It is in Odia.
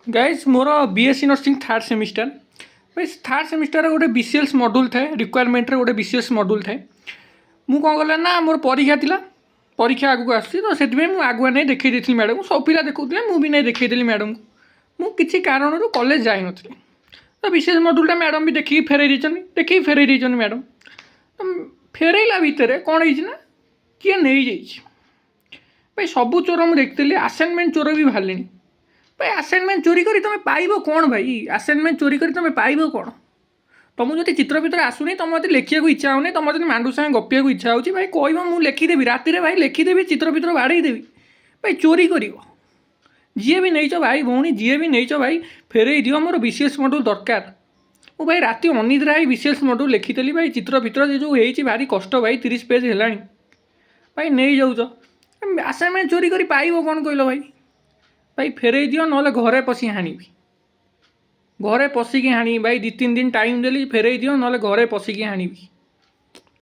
ଗାଇଜ୍, ମୋର ବିଏସ୍ସି ନର୍ସିଂ ଥାର୍ଡ଼ ସେମିଷ୍ଟାର। ଭାଇ, ଥାର୍ଡ଼ ସେମିଷ୍ଟାର ଗୋଟେ ବିସିଏସ୍ ମଡ୍ୟୁଲ୍ ଥାଏ। ରିକ୍ୱାରମେଣ୍ଟରେ ଗୋଟେ ବିସିଏସ୍ ମଡ୍ୟୁଲ୍ ଥାଏ। ମୁଁ କ'ଣ କଲି ନା, ମୋର ପରୀକ୍ଷା ଥିଲା, ପରୀକ୍ଷା ଆଗକୁ ଆସୁଛି, ତ ସେଥିପାଇଁ ମୁଁ ଆଗୁଆ ନେଇ ଦେଖେଇ ଦେଇଥିଲି ମ୍ୟାଡ଼ାମକୁ। ସବୁ ପିଲା ଦେଖାଉଥିଲେ, ମୁଁ ବି ନେଇ ଦେଖେଇଦେଲି ମ୍ୟାଡ଼ାମକୁ। ମୁଁ କିଛି କାରଣରୁ କଲେଜ ଯାଇନଥିଲି, ତ ବିସିଏସ୍ ମଡ୍ୟୁଲ୍ଟା ମ୍ୟାଡ଼ାମ୍ ବି ଦେଖିକି ଫେରେଇ ଦେଇଛନ୍ତି। ଦେଖିକି ଫେରେଇ ଦେଇଛନ୍ତି ମ୍ୟାଡ଼ାମ୍। ତ ଫେରେଇଲା ଭିତରେ କ'ଣ ହେଇଛି ନା, କିଏ ନେଇଯାଇଛି। ଭାଇ, ସବୁ ଚୋର ମୁଁ ଦେଖିଥିଲି, ଆସାଇନମେଣ୍ଟ ଚୋର ବି ବାହାରିଲେଣି। ଭାଇ, ଆସାଇନମେଣ୍ଟ ଚୋରି କରି ତୁମେ ପାଇବ କ'ଣ? ଭାଇ, ଆସାଇନମେଣ୍ଟ ଚୋରି କରି ତୁମେ ପାଇବ କ'ଣ? ତୁମକୁ ଯଦି ଚିତ୍ର ଫିତ୍ର ଆସୁନି, ତୁମ ଯଦି ଲେଖିବାକୁ ଇଚ୍ଛା ହେଉନି, ତୁମର ଯଦି ମାଣ୍ଡୁ ସାଙ୍ଗେ ଗପିବାକୁ ଇଚ୍ଛା ହେଉଛି, ଭାଇ, କହିବ, ମୁଁ ଲେଖିଦେବି। ରାତିରେ ଭାଇ ଲେଖିଦେବି, ଚିତ୍ର ଫିତ୍ର ବାଡ଼େଇ ଦେବି। ଭାଇ, ଚୋରି କରିବ? ଯିଏ ବି ନେଇଛ, ଭାଇ ଭଉଣୀ, ଯିଏ ବି ନେଇଛ ଭାଇ, ଫେରେଇ ଦିଅ। ମୋର ବିସିଏସ୍ ମଡ୍ୟୁଲ୍ ଦରକାର। ମୁଁ ଭାଇ ରାତି ଅନିଦ୍ରା ହେଇ ବିସିଏସ୍ ମଡ୍ୟୁଲ୍ ଲେଖିଥିଲି। ଭାଇ, ଚିତ୍ର ଫିତ୍ର ଯେ ଯେଉଁ ହେଇଛି, ଭାରି କଷ୍ଟ ଭାଇ। 30 ପେଜ୍ ହେଲାଣି। ଭାଇ, ନେଇଯାଉଛ, ଆସାଇନମେଣ୍ଟ ଚୋରି କରି ପାଇବ କ'ଣ କହିଲ ଭାଇ? ଭାଇ, ଫେରେଇ ଦିଅ, ନହେଲେ ଘରେ ପଶି ହାଣିବି। ଘରେ ପଶିକି ହାଣିବି ଭାଇ। 2-3 ଦିନ ଟାଇମ୍ ଦେଲି, ଫେରେଇ ଦିଅ, ନହେଲେ ଘରେ ପଶିକି ହାଣିବି।